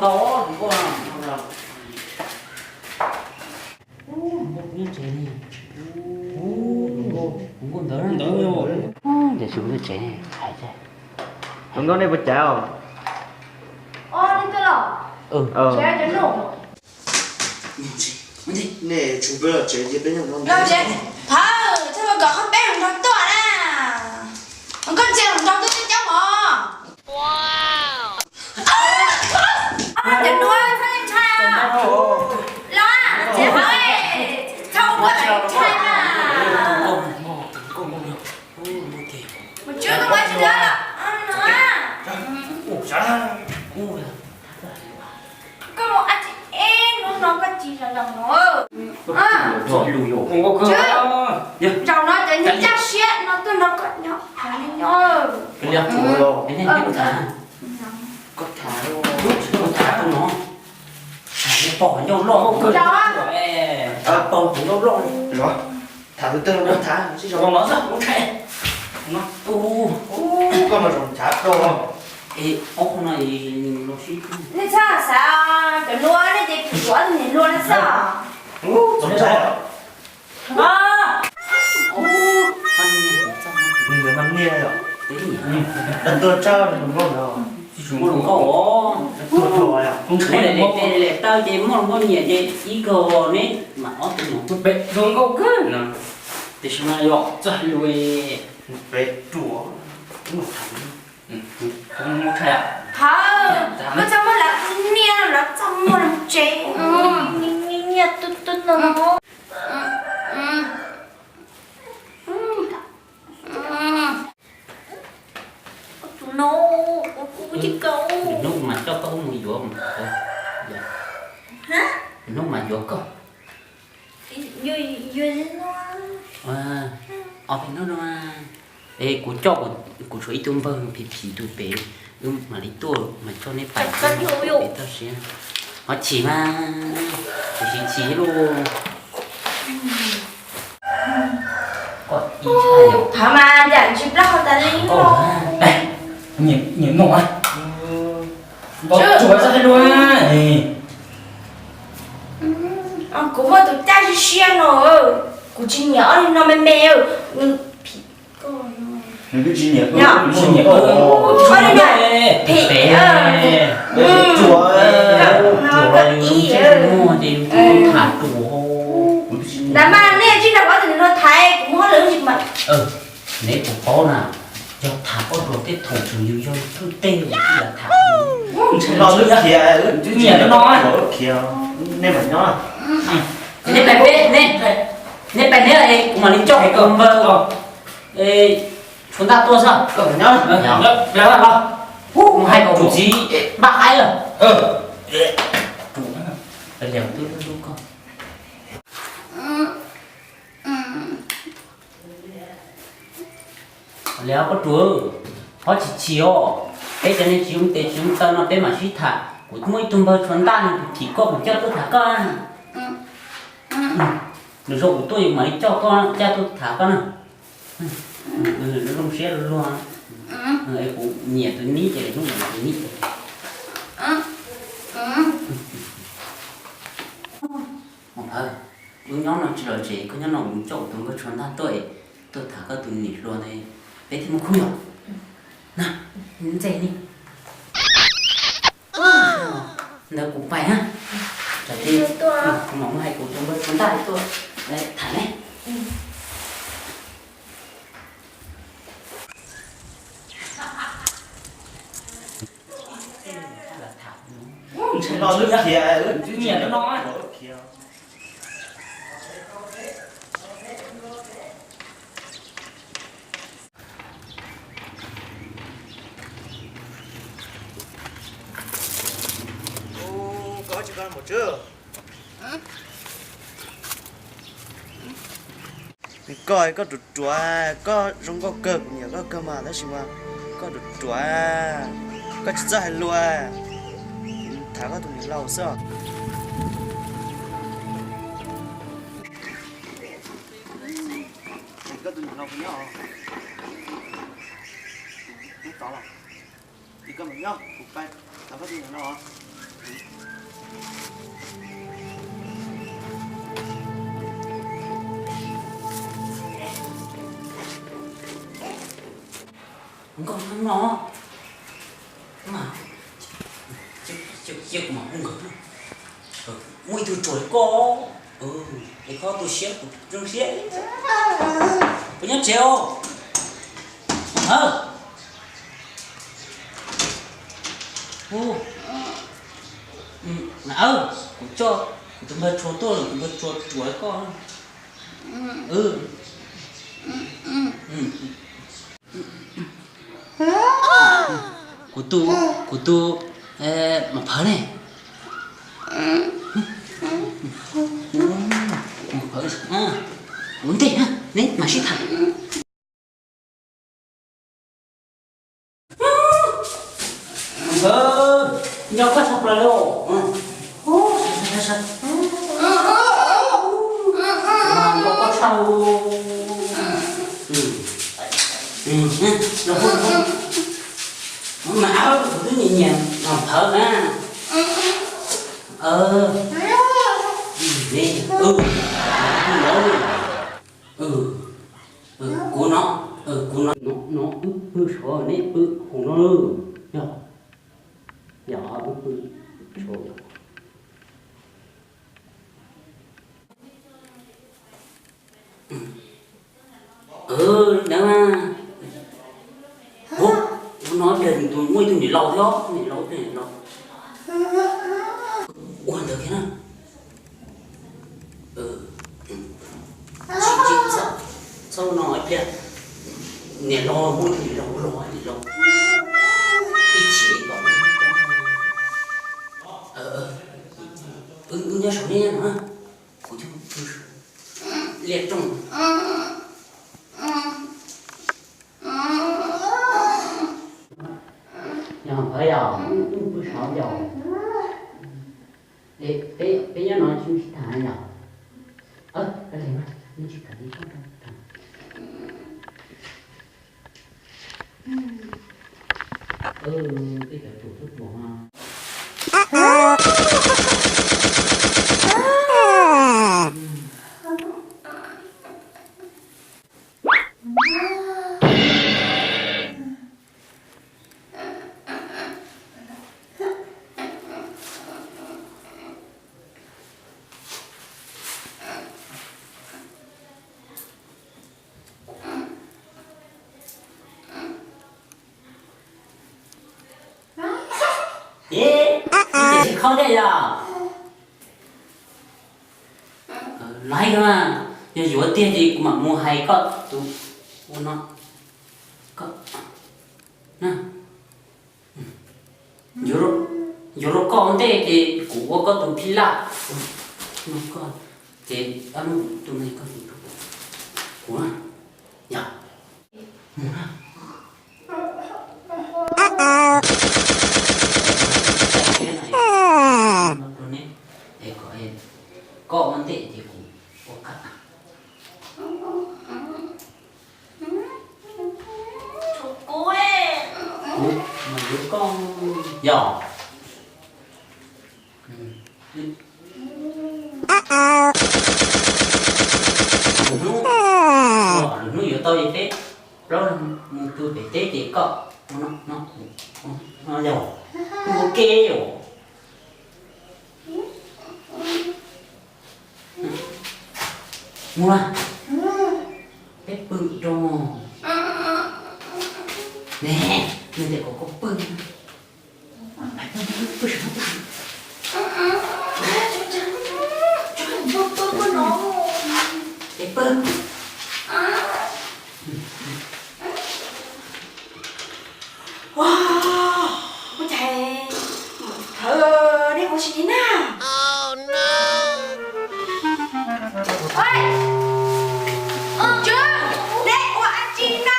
Tau, hluas nkauj, hluas nkauj nyob tsev ne. Hluas nkauj ntawd, ntawd, ces tsis mus nyob tsev ne, hais tias, hluas nkauj nej puas cas os? Nej tsum peb los tsev ces peb nyob no. Phawj, txhob ua kom qhov peb hluas nraug tuaj na. Koj ntsia hluas nraug tuaj coob coob mog. Cov nuav txhob ntshai os. Los tsev hauv, txhob ua ntshai na. Mus tsuag koj mus tsis tau los no. Koj mus ab tsi eb hnub no koj tsis los los no. Zaum no cov neeg caj siab no tuaj nrog koj nyob, nyob. Tham tus no, tham pom ncauj loj, pom tus ncauj loj. Tham tus twg los tham, sib zog los xwb, ntshai. Koj mas zoo tham rau. Es ob qho no los sib. Nej txhob xav cov nuav nej ces phim kuv ob tug niam hluas no xwb. Txaus ntshai. Niag mas niag yom, dab tuag tsawg, hluas nkauj no. Hluas nkauj os, dab tuag rau yom. Neb lawv tej taw ces muaj hluas nkauj nyiam ces ib kaug neb mam ob tug no. Peb hluas nkauj kawg no. Tiam sis mas yog txoj hais lus peb ruam, muaj tham. Phawj, koj txhob muab lawv niaj lawv txaj muag los tsev. Nyiaj tub tub no. Tus no, kuv kuv tsis kaus. Hnub mas coj koj mus yuav mas. Hnub mas yuav koj. Ob peb hnub no. Es kuv coj, kuv tshuav ib tug npawg phim phim tus pem, wb mam li tuaj mas coj neb pais. Pem toj siab. Ho chim mas, kuv siv chim lauj. Koj ib tshaj yom. Thaum mas yam tsis plab qhov tas li. Nyiam noj. Tsuas txhob hais lus. Kuv muaj tus caj siab siab no, kuv tsis nyiam ob li no me me. Phim, tsis nyiam, tsis nyiam, phim, tsuas, tsuas, tsuas, tsuas, tsuas. Ntawd mas nej tsis nrog ob tug niam hluas tham, kuv muaj hauj lwm tsis mas. Neb puas paub na, yog tham ob tug tej thaum tseem yus yog ib tug tej yus tsis yog tham. Ntshai los lub khiav, nyiam no khiav, nej mam nyob. Neb pais peb, neb, neb pais neb, kuv mam li coj kuv tus npawg tshuav ntaj tuaj xwb. Mus hais kom kuv txiv npaj qaib lawm. Li koj ruam, ho tsis chim os. Peb cov neeg tsis zoo tes tsis zoo taw no peb mam sib tham. Kuv muaj ib tug npawg tshuav ntaj no, kuv thim koj kuv coj tuaj tham koj. Nws zoo kuv tuaj yus mam li coj koj caj tuaj tham koj na. Zoo siab luag. Kuv nyiam tus nib ces hnub no tus nib. Hmo Phawj, wb nyob no tsis los tsev, koj nyob no kuv coj kuv tus npawg tshuav ntaj tuaj, tuaj tham koj tus niam hluas ntawd, peb thiaj muaj khub yos. Na, ntxeg li. Ntawd kuv pais na. Kuv mam mus hais kuv tus npawg tshuav ntaj tuaj tham ne. Ntshai los lub khiav, nyiam no. Koj, koj ruam ruam, koj zoo nkauj kawg, kuv nyiam koj kawg mas, tab sis mas koj ruam ruam, koj tsis txawj hais lus, kuv tham koj tus niam laus xwb. Koj tus niam laus puas nyob? Nyob tod los? Ces koj mam nyob, kuv pais tos koj tus niam laus os. Nkauj no, mas, cia kuv mam hu nkawd. Muaj ib tug tsuas li koj, es koj tu siab kuv zoo siab. Puas nyob tsev os? Hawj. Kuv coj kuv tus npawg Tshua tuaj, kuv npawg Tshua tsuas li koj. Kuv tus, kuv tus, Mos Phawv ne? Mos Phawv, ua ntej neb mam sib tham. Nco koj tshaj plaws li. Nco koj tshaj. Mas kuv twb nyiam nyiam Mos Phawv na. Kuv no, kuv no, no wb pw saud, neb pw hauv no. Yog, yog wb pw saud. Ntawd mas, ua no tus muaj ib tug niam laus thiab, niam laus, niam laus. Ua ntawd kiag na. Tsis, tsis txhob, txhob no ib pliag. Niam laus, muaj ib tug niam laus, niam laus, niam laus. Ib chim kom, wb nyob saum nej no, kuv thiaj pw saud. Liaj rooj. Yog Phawv yog, wb pw saud yog. Peb nyob no tsis tham yog. Peb cov tub tuag. Ib, ib ces tsis khaub thiab yog. Laib, yog yuav tiag ces kuv mam mus hais koj tus ua no. Koj, yuav rau koj ua ntej ces kuv ua koj tus phij laj. Ces ob lub tus ne koj tus, kuv na, yog, mus na. Koj ua ntej ces kuv ua qab. Kuv mas yuav koj yog. Lwm hnub, lwm hnub yuav tau ces peb plaub leeg mus pw pem teb ces koj ua no, no, no yog, ua ke yog. Mus na, peb pw rau. Ne, nws tias kom koj pw. Pw saum no, pw saum no. Peb pw. Ua, ua cas Thawv neb ua si li na? Neb ua dab tsi na?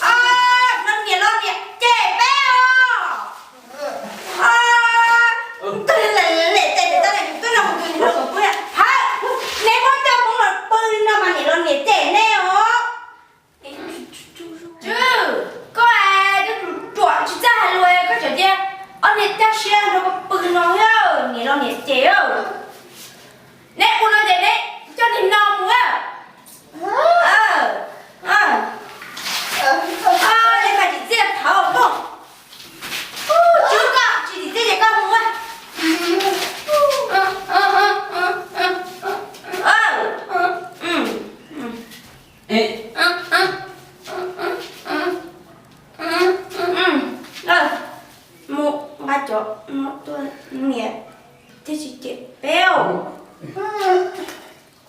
Los niam los niam cem peb os. Twb lem tes pem toj ne, twb los mus tus niam laus tus pw na. Hawm, neb muab coj Hmoob los pw no mas niam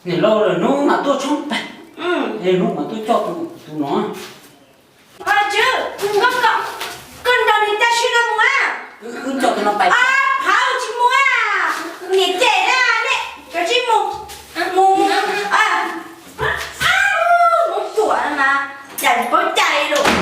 Niam laus, lwm hnub mam tuaj tshoob pais, lwm hnub mam tuaj coj tus no. Tswv, koj, koj nrog nws tag sim no mus a. Wb coj tus no pais. Phauj, tsis mus a. Niam cem na, nej kav tsij mus, mus, mus, mus tuam mas, cais paub cais lus.